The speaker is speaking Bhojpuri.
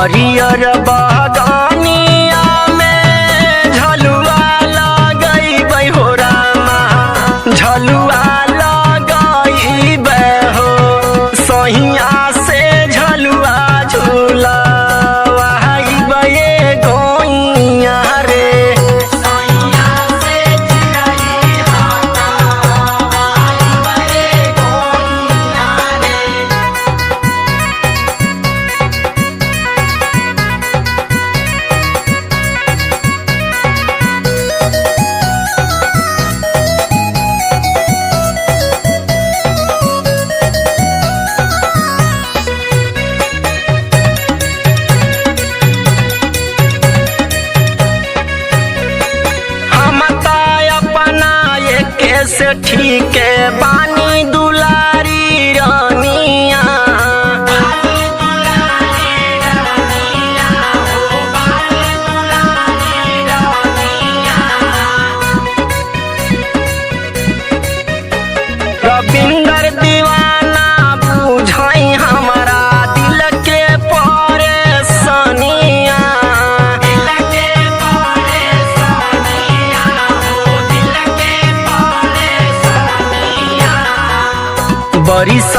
हरियर बगानिया में झलुआ लगैबै हो रामा, झलुआ लगैबै हो। सहिया से झलुआ झूलवाइबै गोइया रे। सैया से चिड़ै हाथा आइबे गोइया रे। हम त अपना एके से ठीक बानी दुलारी रानिया। बानी दुलारी रानिया हो, बानी दुलारी रानिया। रविंदर दीवाना बुझाई हमारा दिल के परेशानिया। दिल के परेशानिया हो, दिल के परेशानिया। बरिस